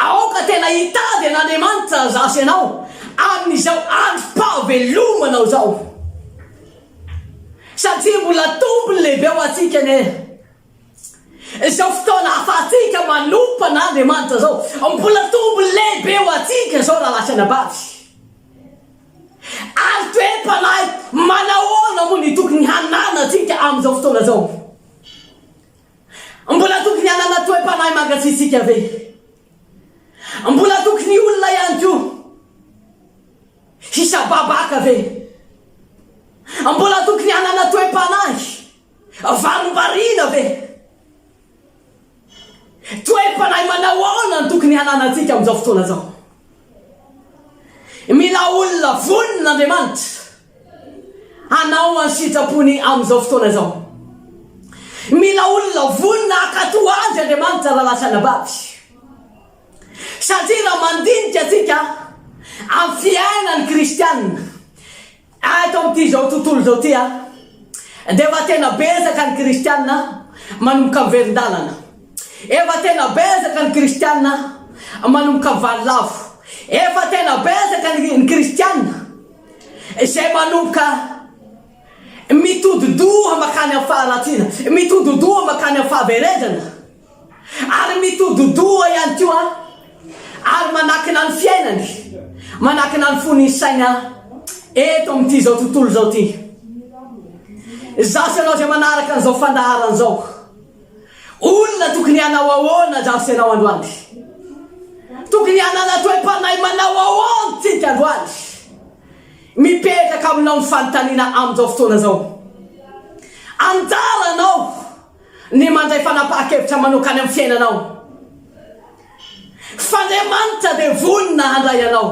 Aoka tena hitady an'Andriamanitra za sy ianao amin'izao androm-pahavelomanao izao. Satria mbola tombony lehibe ho antsika anie. Izao fotoana ahafahantsika manompo an'Andriamanitra izao, mbola tombony lehibe ho antsika izao rahalahy sy anabavy. Ary toe-panahy manahoana moa ny tokony hananantsika amin'izao fotoana izao? Mbola tokony hanana toe-panahy mangatsiatsiaka ve? Mbola tokony olona ihany koa hisababaka ve? Mbola tokony hanana toe-panahy Varimbariana ve? Toe-panahy manao ahoana no tokony hananantsika amin'izao fotoana izao? Mila olona vonona Andriamanitra hanao ny sitrapony amin'izao fotoana izao. Mila olona vonona hankatò Azy Andriamanitra rahalahy sy anabavy. Satria raha mandinika antsika amin'ny fiainan'ny kristianina, Ato amin'ity izao tontolo izao ity dia efa tena betsaka ny kristiana manomboka miverin-dalana. Efa tena betsaka ny kristiana manomboka mivalolavo. Efa tena betsaka ny kristiana izay manomboka mitodi-doha mankany amin'ny faharatsiana, mitodi-doha mankany amin'ny fahaverezana. Ary mitodi-doha ihany koa ary manakina ny fiainany, manakina ny fony ny saina eto amin'ity izao tontolo izao ity. Izaho sy ianao izay manaraka an'izao fandaharana izao, olona tokony hanao ahoana izaho sy ianao androany? Tokony hanana toe-panahy manao ahoana tsika androany? Mipetraka aminao ny fanontaniana amin'izao fotoana izao. Anjaranao ny mandray fanapahan-kevitra manokana amin'ny fiainanao. Fa Andriamanitra dia vonona handray anao.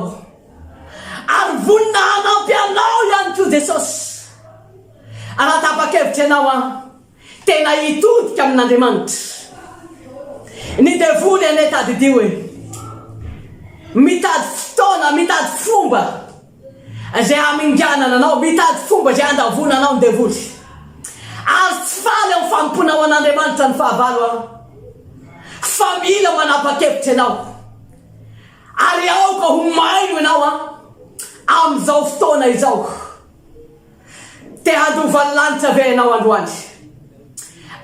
Ary vonona hanampy anao ihany koa Jesosy. Raha tapa-kevitra ianao an, tena hitodika amin'Andriamanitra. Ny devoly anie tadidio e, mitady fotoana, mitady fomba izay haminganana anao, mitady fomba izay handavoana anao ny devoly. Ary tsy faly amin'ny fanompoanao an'Andriamanitra ny fahavalo an, fa mila manapa-kevitra ianao. Ary aoka ho mailo ianao an, amin'izao fotoana izao. Te handova ny lanitra ve ianao androany?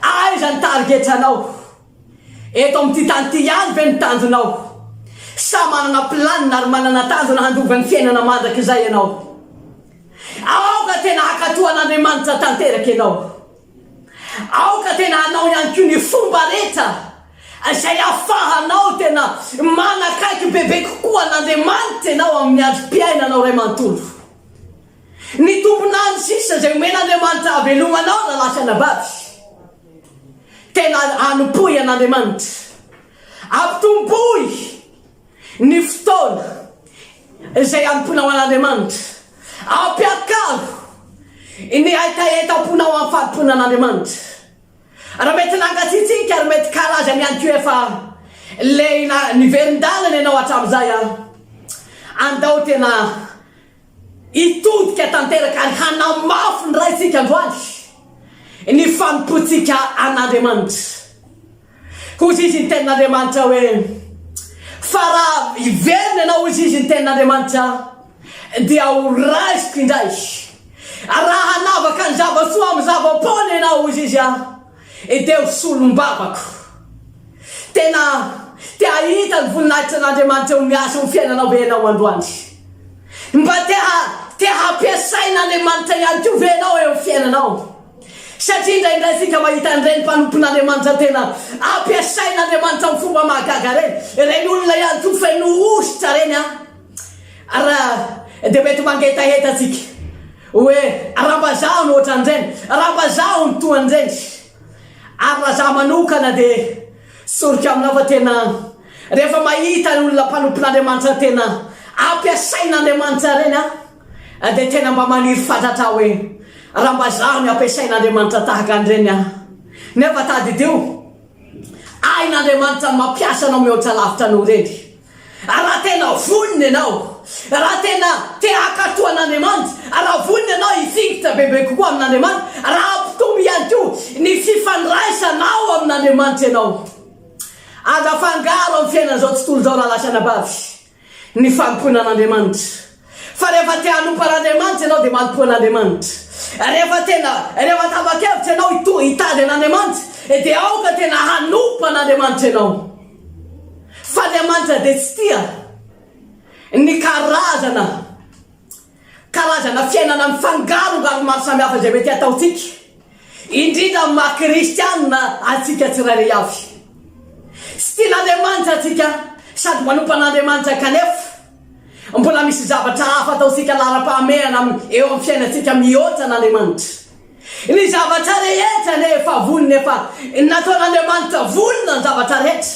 Aiza ny tarigetranao? Eto amin'ity tany ity ihany ve ny tanjonao? Sa manana planina ary manana tanjona handova ny fiainana mandrakizay ianao? Aoka tena hankatò an'Andriamanitra tanteraka ianao. Aoka tena hanao ihany koa ny fomba rehetra izay ahafahanao tena manakaiky bebe kokoa an'Andriamanitra ianao amin'ny androm-piainanao iray manontolo. Ny tombon'andro sisa izay omen'Andriamanitra hahavelomanao rahalahy sy anabavy. Tena anompoy an'Andriamanitra. Ampitomboy ny fotoana izay anompoanao an'Andriamanitra. Ampiakaro ny hetahetam-ponao amin'ny fanompoana an'Andriamanitra. Raha mety nangatsiatsiaka ary mety karazany ihany koa efa lehina niverin-dalana ianao hatramin'izay an! Andao tena Hitodika tanteraka ary hanamafy ny Raintsika androany ny fanompoantsika an'Andriamanitra. Hoy izy ny tenin'Andriamanitra hoe, Fa raha hiverina ianao, hoy izy ny tenin'Andriamanitra, dia ho raisiko indray. Raha hanavaka ny zava-tsoa amin'ny zava-poana ianao, hoy izy, dia ho solombavako. Tena te hahita ny voninahitran'Andriamanitra eo miasa eo amin'ny fiainanao ve ianao androany? Mba te te hampiasain'Andriamanitra ihany koa ve ianao eo amin'ny fiainanao? Satria indraindray isika mahita an'ireny mpanompon'Andriamanitra tena ampiasain'Andriamanitra amin'ny fomba mahagaga ireny, ireny olona ihany koa feno hosotra ireny an! Raha dia mety mangetaheta antsika hoe raha mba zaho no ohatran'ireny, raha mba zaho no toa an'ireny. Ary raha za manokana dia tsoriko aminao fa tena rehefa mahita ny olona mpanompon'Andriamanitra tena ampiasain'Andriamanitra ireny aho dia tena mba maniry fatratra aho hoe raha mba zaho ny ampiasain'Andriamanitra tahaka an'ireny aho. Nefa tadidio, hain'Andriamanitra ny mampiasa anao mihoatra lavitra noho ireny. Raha tena vonona ianao, raha tena te hankatò an'Andriamanitra, raha vonona ianao hifikitra bebe kokoa amin'Andriamanitra, raha hampitombo ihany koa ny fifandraisanao amin'Andriamanitra ianao. Aza afangaro amin'ny fiainan'izao tontolo izao rahalahy sy anabavy ny fanompoana an'Andriamanitra. Fa rehefa te hanompo an'Andriamanitra ianao dia manompoa an'Andriamanitra. Rehefa tena, rehefa tapa-kevitra ianao hito, hitady an'Andriamanitra dia aoka tena hanompo an'Andriamanitra ianao. Fa Andriamanitra dia tsy tia ny karazana karazana fiainana mifangarongaro maro samihafa izay mety hataontsika, indrindra amin'ny maha kristianina antsika tsirairay avy. Tsy tian'Andriamanitra antsika sady manompo an'Andriamanitra kanefa mbola misy zavatra hafa ataontsika laharam-pahamehana eo amin'ny fiainantsika mihoatra an'Andriamanitra. Ny zavatra rehetra anie efa vonona, efa nataon'Andriamanitra vonona ny zavatra rehetra.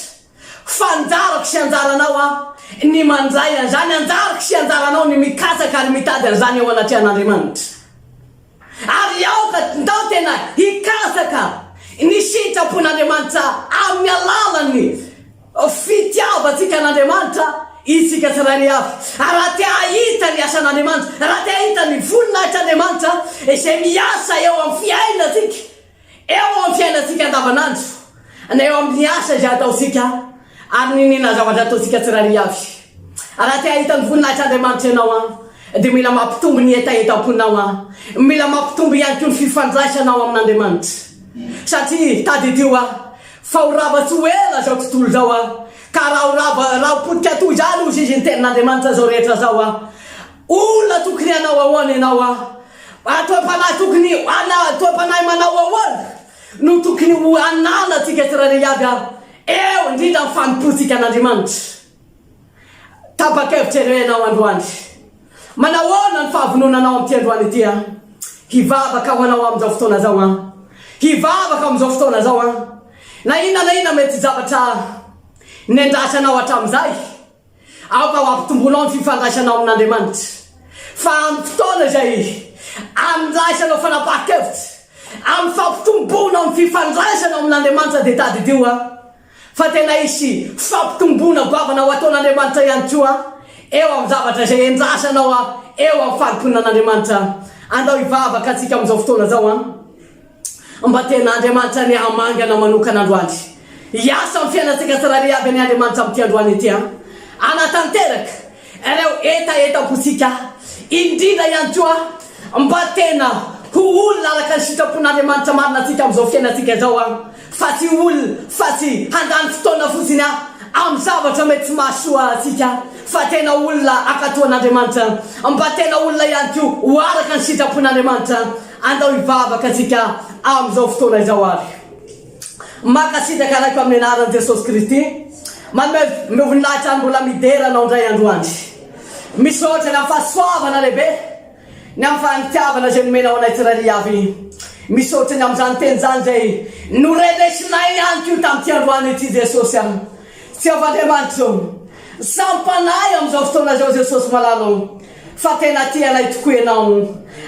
Fa anjarako sy anjaranao an, ny mandray an'izany, anjarako sy anjaranao ny mikatsaka ary mitady an'izany eo anatrehan'Andriamanitra. Ary aoka ndao tena hikatsaka ny sitrapon'Andriamanitra amin'ny alalan'ny Fitiavantsika an'Andriamanitra isika tsirairay avy. Ary raha te hahita ny asan'Andriamanitra, raha te hahita ny voninahitr'Andriamanitra izay miasa eo amin'ny fiainantsika, eo amin'ny fiainantsika andavanandro, na eo amin'ny asa izay ataontsika, ary n'inon'inona zavatra ataontsika tsirairay avy. Raha te hahita ny voninahitr'Andriamanitra ianao an, dia mila mampitombo ny hetahetam-ponao an, mila mampitombo ihany koa ny fifandraisanao amin'Andriamanitra. Satria tadidio an, Fa ho rava tsy ho ela izao tontolo izao an! Ka raha ho rava, raha ho potika toy izany hozy izy ny tenin'Andriamanitra izao rehetra izao an! Olona tokony hanao ahoana ianao an? Toe-panahy tokony hana, toe-panahy manao ahoana no tokony ho ananantsika tsirairay avy an? Eo indrindra ny fanompoantsika an'Andriamanitra. Tapa-kevitra ireo ianao androany. Manahoana ny fahavononanao amin'ity androany ity an? Hivavaka ho anao amin'izao fotoana izao an. Hivavaka amin'izao fotoana izao an. Na inona na inona mety zavatra nendrasanao hatramin'izay, aoka ho ampitomboinao ny fifandraisanao amin'Andriamanitra. Fa amin'ny fotoana izay andraisanao fanapahan-kevitra, amin'ny fampitomboanao ny fifandraisanao amin'Andriamanitra dia tadidio an, Fa tena hisy fampitomboana goavana ho ataon'Andriamanitra ihany koa eo amin'ny zavatra izay endrasanao eo amin'ny fanompoana an'Andriamanitra. Andao hivavaka antsika amin'izao fotoana izao an. Mba tena Andriamanitra anie hamangy anao manokana androany. Hiasa amin'ny fiainantsika tsirairay avy anie Andriamanitra amin'ity androany ity an. Hanatanteraka Ireo hetahetam-pontsika, indrindra ihany koa mba tena ho olona araka ny sitrapon'Andriamanitra marina antsika amin'izao fiainantsika izao an, fa tsy olona fa tsy handany fotoana fotsiny an amin'ny zavatra mety tsy mahasoa antsika fa tena olona hankatò an'Andriamanitra, mba tena olona ihany koa ho araka ny sitrapon'Andriamanitra. Andao hivavaka antsika amin'izao fotoana izao ary. Mankasitraka Raiko amin'ny anaran'i Jesosy Kristy manome voninahitra ary mbola midera Anao indray androany. Misaotra ny amin'ny fahasoavana lehibe, ny amin'ny fanitiavana izay nomenao anay tsirairay avy. Misaotra ny amin'izany teny izany izay norenesinay ihany koa tamin'ity androany ity Jesosy a. Jehovah Andriamanitra ô, sampanahy amin'izao fotoana izao Jesosy malala ô. Fa tena tia anay tokoa Ianao,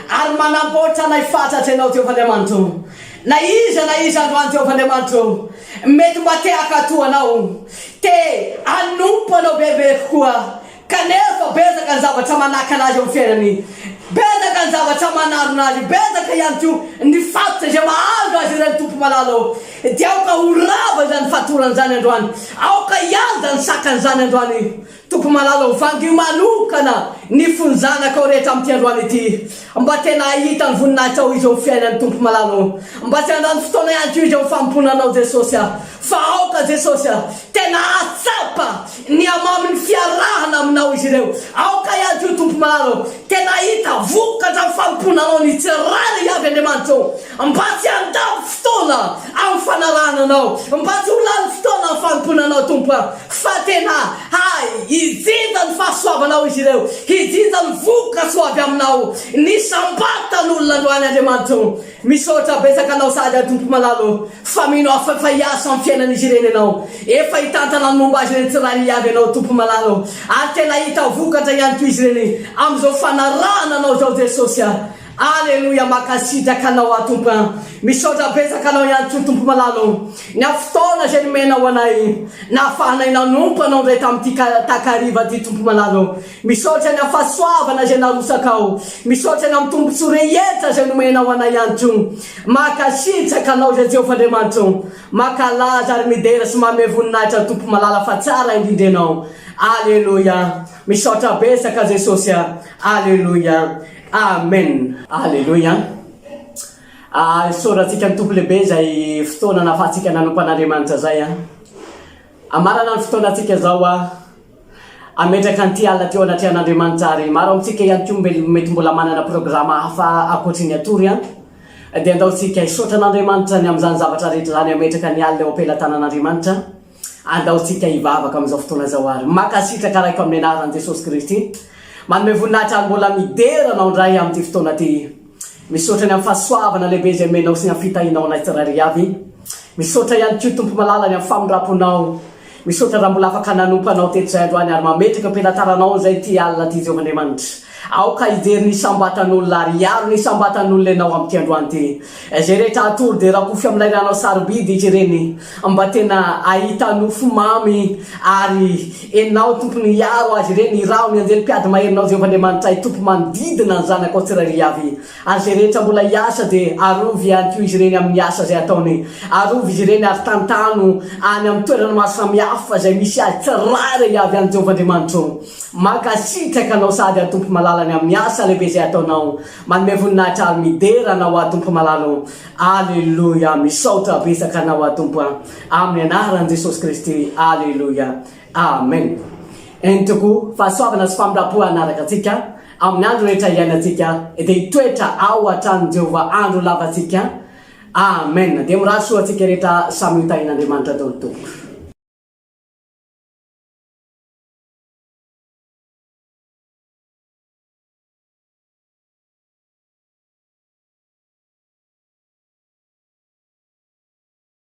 ary manamboatra anay fatratra Ianao, Jehovah Andriamanitra ô. Na iza na iza androany, Jehovah Andriamanitra ô, mety mba te hankatò Anao, te hanompo Anao bebe kokoa, kanefa betsaka ny zavatra manakana azy eo amin'ny fiainany, betsaka ny zavatra manarona azy, betsaka ihany koa ny fatotra izay mahazo azy ireny, Tompo malala ô. Dia aoka ho rava izany fatorana izany androany, aoka hiala izany sakana izany androany. Tompo malala o, vangio manokana ny fon'ny zanakao rehetra amin'ity androany ity, mba tena hahita ny voninahitrao izy eo amin'ny fiainany Tompo malala o, mba tsy handany fotoana ihany koa izy eo amin'ny fanompoana Anao Jesosy a, fa aoka Jesosy a, tena hahatsapa ny hamamin'ny fiarahana Aminao izy ireo, aoka ihany koa Tompo malala o, tena hahita vokatra amin'ny fanompoana Anao ny tsirairay avy Andriamanitra o, mba tsy handany fotoana amin'ny fanarahana Anao, mba tsy ho lany fotoana amin'ny fanompoana Anao Tompo a. Fa tena hay hijinja ny fahasoavanao izy ireo, hijinja ny vokatsoa avy aminao. Nisam-batan'olona androany Andriamanitra ô. Misaotra betsaka anao sahady aho Tompo malala ô, fa mino aho fa efa hiasa amin'ny fiainan'izy ireny Ianao. Efa hitantana ny momba azy ireny tsirairay avy Ianao Tompo malala ô. Ary tena hahita vokatra ihany koa izy ireny amin'izao fanarahana Anao izao Jesosy a. Aleloia mankasitraka anao aho Tompo a! Misaotra betsaka anao ihany koa Tompo malala o! Ny amin'ny fotoana izay nomenao anay nahafahanay nanompo anao indray tamin'ity takariva ity Tompo malala o! Misaotra ny amin'ny fahasoavana izay narosakao, misaotra ny amin'ny tombontsoa rehetra izay nomenao anay ihany koa. Mankasitraka anao izay Jehovah Andriamanitra o! Mankalaza ary midera sy manome voninahitra Tompo malala fa tsara indrindra ianao. Aleloia! Misaotra betsaka Jesosy a! Aleloia! Amen! Aleloia! Isaorantsika ny Tompo lehibe izay fotoana nahafahantsika nanompo an'Andriamanitra izay an! Hamarana ny fotoanantsika izao aho, hametraka an'ity alina ity eo anatrehan'Andriamanitra ary maro amintsika ihany koa mety mbola manana programa hafa ankoatry ny hatory an! Dia andao isika hisaotra an'Andriamanitra ny amin'izany zavatra rehetra izany hametraka ny alina eo am-pelatanan'Andriamanitra. Andao tsika hivavaka amin'izao fotoana izao ary. Mankasitraka Raiko amin'ny anaran'i Jesosy Kristy. Manome voninahitra ary mbola midera Anao indray amin'ity fotoana ity. Misaotra ny amin'ny fahasoavana lehibe izay omenao sy ny amin'ny fitahianao anay tsirairay avy. Misaotra ihany koa Tompo malala ny amin'ny famindram-ponao. Misaotra raha mbola afaka nanompo Anao teto izay androany ary mametraka am-pelatananao izay ity alina ity Jehovah Andriamanitra. Aoka hijery ny isam-batan'olona ary hiaro ny isam-batan'olona Ianao amin'ity androany ity. Izay rehetra hatory dia rakofy amin'ilay ranao sarobidy izy ireny mba tena hahita nofy mamy ary Ianao Tompo no hiaro azy ireny, iraho ny anjely mpiady maherinao Jehovah Andriamanitray Tompo manodidina ny zanakao tsirairay avy. Ary izay rehetra mbola hiasa dia arovy ihany koa izy ireny amin'ny asa izay ataony. Arovy izy ireny ary tantano any amin'ny toerana maro samihafa izay misy azy tsirairay avy any Jehovah Andriamanitro. Mankasitraka anao sahady aho Tompo malala ny amin'ny asa lehibe izay ataonao. Manome voninahitra ary midera anao aho Tompo malala o. Aleloia misaotra betsaka anao aho Tompo a. Amin'ny anaran'i Jesosy Kristy. Aleloia. Amen. Eny tokoa, fahasoavana sy famindram-po hanaraka antsika amin'ny andro rehetra iainantsika, dia hitoetra ao an-tranon'i Jehovah andro lava antsika. Amen. Dia mirary soa antsika rehetra samy ho tahin'Andriamanitra daholo tompoko.